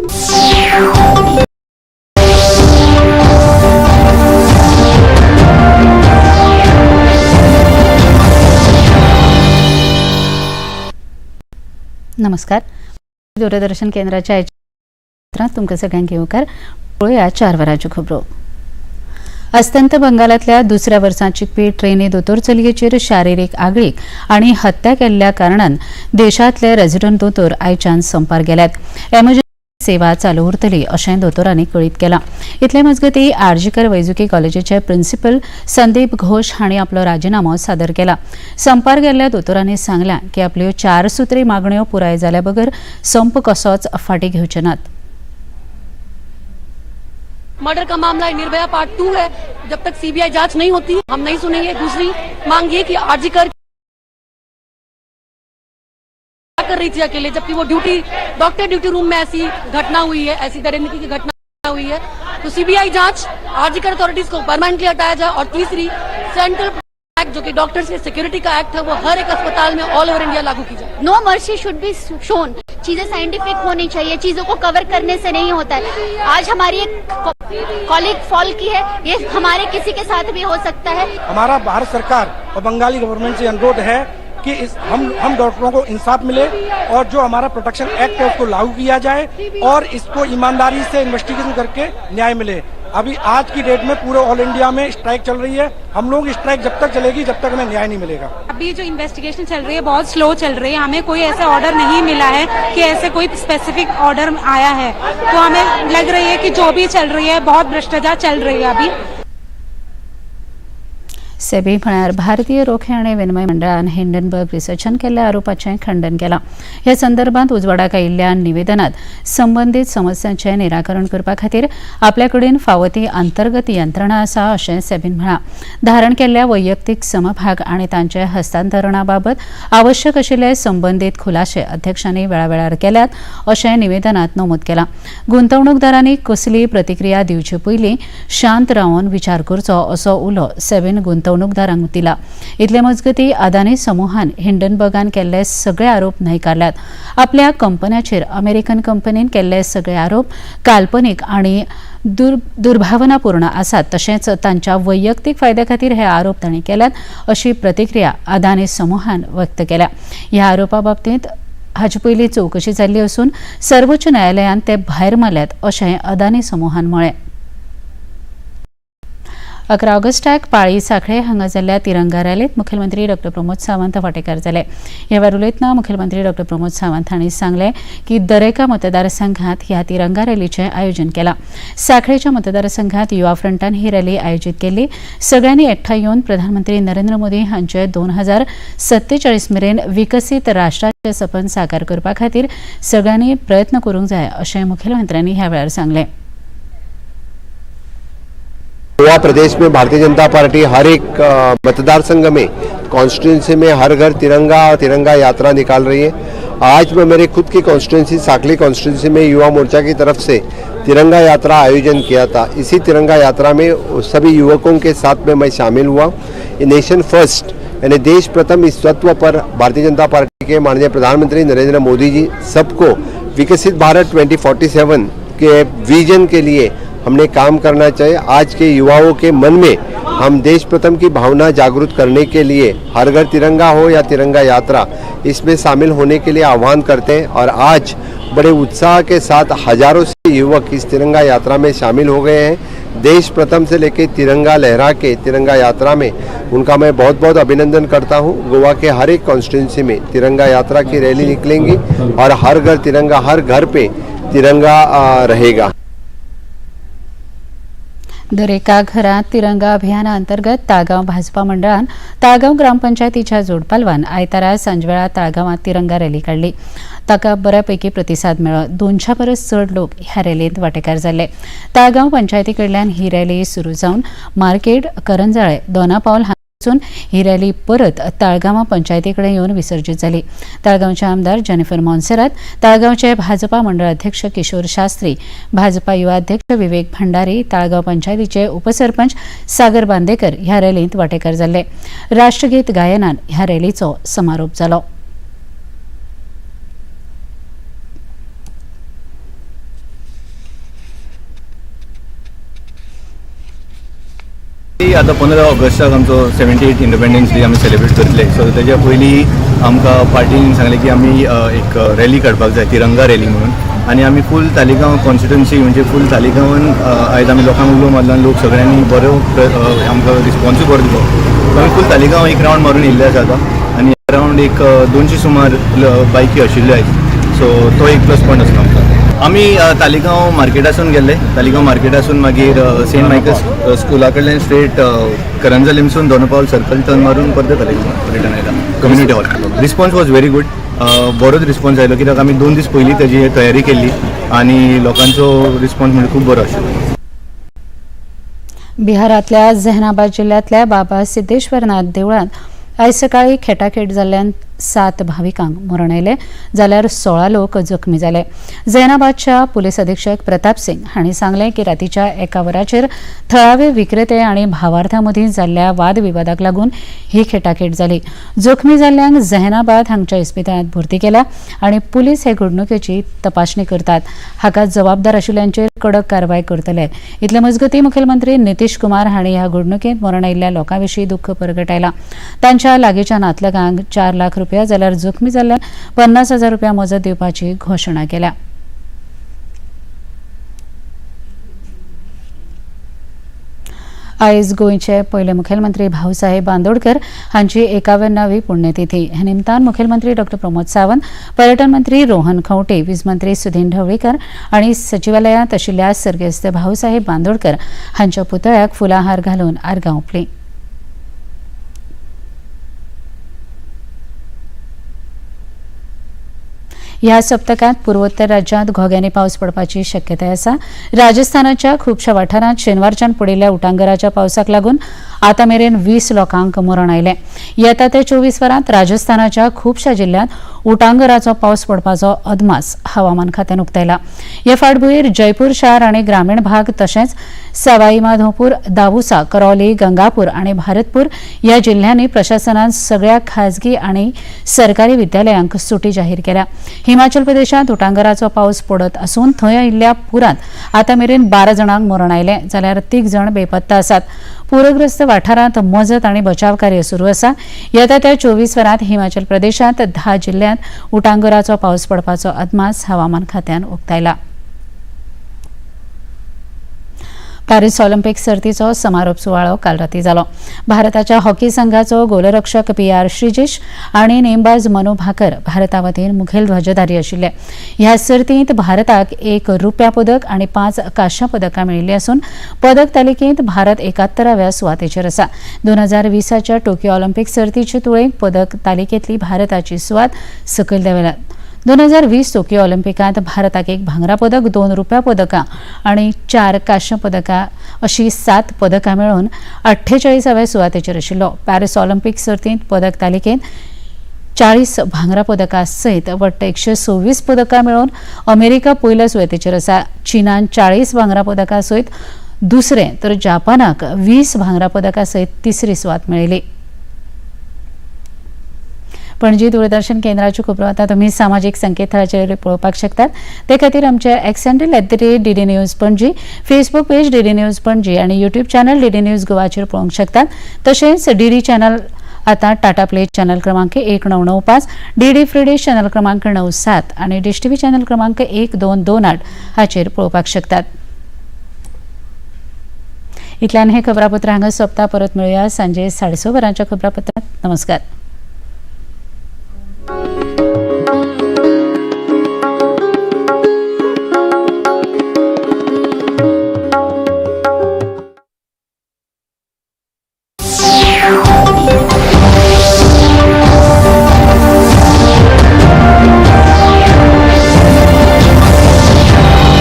नमस्कार. दूरदर्शन केंद्राच्या चित्रात तुमकां सगळ्यांक येवकार. पळोवया 4 वरांच्यो खबरो. अस्तंत बंगालांतल्या दुसऱ्या वर्सां शिकपी ट्रेनी दोतोर चलयेचेर शारिरीक आगळीक आनी हत्या केल्ल्या कारणान देशांतले रेजिडंट दोतोर आयच्यान संपार गेल्यात. एमर्जन्सी सेवा चालू उरतली अशें दोतोरांनी कळीत केलां. इतले मजगतीं आरजीकर वैजकी कॉलेजीचे प्रिन्सिपल संदीप घोष हांणी आपलो राजिनामो सादर केला. संपार गेल्ल्या दोतोरांनी सांगलां की आपल्यो 4 सुत्री मागण्यो पुराय जाल्या बगर संप कसोच फाटीं घेवचे नात. मर्डर का मामला निर्भया पार्ट 2 है, जब तक सीबीआई जांच नहीं होती हम नहीं सुनेंगे। दूसरी मांग ये कि आरजीकर क्या कर रही थी अकेले, जबकि वो ड्यूटी डॉक्टर ड्यूटी रूम में ऐसी घटना हुई है, ऐसी दरिंदगी की घटना हुई है, तो सीबीआई जांच, आरजीकर अथॉरिटीज को परमानेंटली हटाया जाए। और तीसरी, सेंट्रल एक्ट जो कि डॉक्टर्स के सिक्योरिटी का एक्ट है, वो हर एक अस्पताल में ऑल ओवर इंडिया लागू की जाए। No mercy should be shown. चीजें साइंटिफिक होनी चाहिए, चीजों को कवर करने से नहीं होता है। आज हमारी एक कॉलीग फॉल की है, ये हमारे किसी के साथ भी हो सकता है। हमारा भारत सरकार और बंगाली गवर्नमेंट से अनुरोध है कि इस हम डॉक्टरों को इंसाफ मिले और जो हमारा प्रोटेक्शन एक्ट है उसको लागू किया जाए और इसको ईमानदारी से इन्वेस्टिगेशन करके न्याय मिले। अभी आज की डेट में पूरे ऑल इंडिया में स्ट्राइक चल रही है। हम लोग स्ट्राइक जब तक चलेगी जब तक हमें न्याय नहीं मिलेगा। अभी जो इन्वेस्टिगेशन चल रही है बहुत स्लो चल रही है। हमें कोई ऐसा ऑर्डर नहीं मिला है कि ऐसे कोई स्पेसिफिक ऑर्डर आया है, तो हमें लग रही है कि जो भी चल रही है बहुत भ्रष्टाचार चल रही है अभी। सेबी म्हळ्यार भारतीय रोखे आनी विनिमय मंडळान हिंडनबर्ग रिसर्चान केल्ल्या आरोपाचें खंडन केलां. ह्या संदर्भात उजवाडाक आयिल्ल्या निवेदनात संबंदीत समस्यांचें निराकरण करपा खातीर आपल्या कडेन फावो ती अंतर्गत यंत्रणा आसा अशें सेबीन म्हळां. धारण केल्ल्या वैयक्तीक समभाग आनी तांचे हस्तांतरणा बाबत आवश्यक आशिल्ले संबंदीत खुलाशे अध्यक्षांनी वेळावेळार केल्यात अशें निवेदनात नमूद केलां. गुंतवणूकदारांनी कसलीय प्रतिक्रिया दिवचे पयलीं शांत रावन विचार करचो असो उलो सेबीन गुंतवणूकदारांक दिला. इतले मजगतीं अदानी समूहान हिंडनबर्गान केल्ले सगळे आरोप न्हयकारल्यात. आपल्या कंपन्याचेर अमेरिकन कंपनीन केल्ले सगळे आरोप काल्पनीक आनी दुर्भावनापूर्ण आसात, तशेंच तांच्या वैयक्तीक फायद्या खातीर हे आरोप तांणी केल्यात अशी प्रतिक्रिया अदानी समूहान व्यक्त केल्या. ह्या आरोपा बाबतींत हाचे पयलीं चवकशी जाल्ली असून सर्वोच्च न्यायालयान ते भायर मारल्यात अशें अदानी समूहान म्हळें. 11 ऑगस्टाक पाळी सांखळे हांगा जाल्ल्या तिरंगा रॅलीत मुखेलमंत्री डॉ प्रमोद सावंत वांटेकार जाले. ह्या वेळार उलयतना मुखेलमंत्री डॉ प्रमोद सावंत हांणी सांगलें की दरेका मतदारसंघात ह्या तिरंगा रॅलीचें आयोजन केलां. सांखळेच्या मतदारसंघात युवा फ्रंटान ही रॅली आयोजीत केल्ली. सगळ्यांनी एकठांय येवन प्रधानमंत्री नरेंद्र मोदी हांचे 2047 मेरेन विकसीत राष्ट्राचें सपन साकार करपा खातीर सगळ्यांनी प्रयत्न करूंक जाय अशें मुखेलमंत्र्यांनी ह्या वेळार सांगलें. गोवा प्रदेश में भारतीय जनता पार्टी हर एक मतदार संघ में, कॉन्स्टिट्यूंसी में हर घर तिरंगा और तिरंगा यात्रा निकाल रही है। आज मैं मेरे खुद की कॉन्स्टिट्यूंसी साकली कॉन्स्टिट्यूंसी में युवा मोर्चा की तरफ से तिरंगा यात्रा आयोजन किया था। इसी तिरंगा यात्रा में सभी युवकों के साथ में मैं शामिल हुआ। नेशन फर्स्ट यानी देश प्रथम, इस तत्व पर भारतीय जनता पार्टी के माननीय प्रधानमंत्री नरेंद्र मोदी जी सबको विकसित भारत 2047 के विजन के लिए हमने काम करना चाहिए। आज के युवाओं के मन में हम देश प्रथम की भावना जागृत करने के लिए हर घर तिरंगा हो या तिरंगा यात्रा, इसमें शामिल होने के लिए आह्वान करते हैं और आज बड़े उत्साह के साथ हजारों से युवक इस तिरंगा यात्रा में शामिल हो गए हैं। देश प्रथम से लेके तिरंगा लहरा के तिरंगा यात्रा में उनका मैं बहुत बहुत अभिनंदन करता हूं। गोवा के हर एक कॉन्स्टिट्यूंसी में तिरंगा यात्रा की रैली निकलेंगी और हर घर तिरंगा, हर घर पे तिरंगा रहेगा। दरेका घरात तिरंगा अभियाना अंतर्गत ताळगांव भाजपा मंडळान ताळगांव ग्रामपंचायतीच्या जोडपालवान आयतारा सांजवेळा ताळगांवात तिरंगा रॅली काडली. ताका बऱ्यापैकी प्रतिसाद मेळ्ळो. 200 परस चड लोक ह्या रॅलींत वांटेकार जाल्ले. ताळगांव पंचायती कडल्यान ही रॅली सुरू जावन मार्केट, करंजाळे, दोनापावल वचून ही रॅली परत ताळगांवां पंचायती कडेन येवन विसर्जीत जाली. ताळगांवचे आमदार जेनिफर मोन्सेरात, ताळगांवचे भाजपा मंडळ अध्यक्ष किशोर शास्त्री, भाजपा युवा अध्यक्ष विवेक भंडारी, ताळगांव पंचायतीचे उपसरपंच सागर बांदेकर ह्या रॅलींत वांटेकार जाल्ले. राष्ट्रगीत गायनान ह्या रॅलीचो समारोप जालो. आतां 15 ऑगस्टाक आमचो 78 इंडिपेंडन्स डे आमी सेलिब्रेट करतले. सो तेज्या पयलीं आमकां पार्टीन सांगलें की आमी एक रॅली काडपाक जाय, तिरंगा रॅली म्हणून. आनी आमी फूल तालिगांव कॉन्स्टिट्युन्सी, म्हणजे फूल तालिगांवान आयज आमी लोकांक उलो मारलो आनी लोक सगळ्यांनी बरो आमकां रिस्पॉन्सूय बरो दिलो. सो आमी फूल तालिगांव एक रावंड मारून येयल्ले आसा आतां आनी अरावंड एक 200 सुमार बायकी आशिल्ल्यो आयज. सो तो एक प्लस पॉयंट आसलो आमकां. आमी तालिगांव मार्केटासून गेल्ले. तालिगांव मार्केटासून मागीर सेंट मायकल स्कुला कडल्यान स्ट्रेट करंजलिमसून दोन पावल सर्कल टर्न मारून परते तालिगांव रिटर्न आयला community hall. Response was very good. बरोच रिस्पॉन्स आयलो कित्याक आमी 2 दीस पयलीं तेजी तयारी केल्ली आनी लोकांचो रिस्पॉन्स म्हणजे खूब बरो आशिल्लो. बिहारांतल्या जहनाबाद जिल्ल्यांतल्या बाबा सिद्धेश्वरनाथ देवळांत आयज सकाळीं खेटाखेट जाल्ल्यान 7 भाविकांक मरण आयलें जाल्यार 16 लोक जखमी जाले. जैनाबादच्या पुलीस अधीक्षक प्रताप सिंग हांणी सांगलें की रातीच्या 1 वराचेर थळावे विक्रेते आनी भावार्थां मदीं जाल्ल्या वादविवादाक लागून ही खेटाखेट जाली. जखमी जाल्ल्यांक जहनाबाद हांगच्या इस्पितळांत भरती केल्या आनी पुलीस हे घडणुकेची तपासणी करतात. हाका जबाबदार आशिल्ल्यांचेर कडक कारवाय करतले. इतले मजगतीं मुखेलमंत्री नितीश कुमार हांणी ह्या घडणुकेंत मरण आयिल्ल्या लोकां विशीं दुख्ख परगटायलां. तांच्या लागींच्या नातलगांक 4 लाख रुपया जाल्यार जखमी जाल्ल्यान 50,000 रुपया मजत दिवपाची घोशणा केल्या. आयज गोंयचे पयले मुखेलमंत्री भाऊसाहेब बांदोडकर हांची 51वी पुण्यतिथी. ह्या निमतान मुखेलमंत्री डॉ प्रमोद सावंत, पर्यटन मंत्री रोहन खंवटे, वीज मंत्री सुदीन ढवळीकर आनी सचिवालयांत आशिल्ल्या सर्गेस्त भाऊसाहेब बांदोडकर हांच्या पुतळ्याक फुलांहार घालून आर्गां ओंपलीं. ह्या सप्तकांत पूर्वोत्तर राज्यांत घोग्यांनी पावस पडपाची शक्यताय आसा. राजस्थानाच्या खुबश्या वाठारांत शेनवारच्यान पडिल्ल्या उटांगराच्या पावसाक लागून आतां मेरेन 20 लोकांक मरण आयलें. येता ते 24 वरांत राजस्थानाच्या खुबश्या जिल्ल्यांत उटांगराचो पावस पडपाचो अदमास हवामान खात्यान उक्तायला. हे फाटभूंयेर जयपूर शार आनी ग्रामीण भाग तशेंच सवाईमाधोपूर, दावुसा, करौली, गंगापूर आनी भारतपूर ह्या जिल्ल्यांनी प्रशासनान सगळ्या खाजगी आनी सरकारी विद्यालयांक सुटी जाहीर केल्या. हिमाचल प्रदेशांत उटांगराचो पावस पडत असून थंय आयिल्ल्या पुरांत आतां मेरेन 12 जाणांक मरण आयलें जाल्यार 3 जाण बेपत्ता आसात. पूरग्रस्त वाठारांत मजत आनी बचाव कार्य सुरू आसा. येता त्या 24 वरांत हिमाचल प्रदेशांत 10 जिल्ल्यांत उटांगराचो पावस पडपाचो अदमास हवामान खात्यान उक्तायला. पॅरिस ऑलिम्पिक सर्तीचो समारोप सुवाळो काल राती जालो. भारताच्या हॉकी संघाचो गोलरक्षक PR Sreejesh आनी नेमबाज मनू भाकर भारता वतीन मुखेल ध्वजधारी आशिल्ले. ह्या सर्तींत भारताक 1 रुप्या पदक आनी 5 कांश्या पदकां मेळिल्लीं आसून पदक तालिकेंत भारत 71व्या सुवातेचेर आसा. 2020च्या टोकियो ऑलिम्पिक सर्तीचे तुळेंत पदक तालिकेंतली भारताची सुवात सकयल देंवल्या. 2020 टोकियो ऑलिम्पिकांत भारताक 1 भांगरा पदक, 2 रुप्या पदकां आनी 4 कांश्या पदकां अशी 7 पदकां मेळोवन 48व्या सुवातेचेर आशिल्लो. पॅरिस ऑलिम्पिक सर्तींत पदक तालिकेंत 40 भांगरा पदकां सयत वट्ट 126 पदकां मेळोवन अमेरिका पयल्या सुवातेचेर आसा. चीनान 40 भांगरा पदकां सयत दुसरें तर जापानाक 20 भांगरा पदकां सयत तिसरी सुवात मेळिल्ली. पणजी दूरदर्शन केंद्राच्यो खबरो आतां तुमी सामाजीक संकेतथळाचेर पळोवपाक शकतात. ते खातीर आमचे X handle @DD News Panaji, Facebook page DD News Panaji आनी युट्यूब चॅनल डीडी न्यूज गोवाचेर पळोवंक शकतात. तशेंच डीडी चॅनल आतां टाटा प्ले चॅनल क्रमांक 1995, डीडी फ्री डिश चॅनल क्रमांक 97 आनी डिश टीव्ही चॅनल क्रमांक 1228 हाचेर पळोवपाक शकतात. इतल्यान हे खबरापत्र हांगा सोंपता. परत मेळुया सांजे 6:30 वरांच्या खबरापत्रांत. नमस्कार.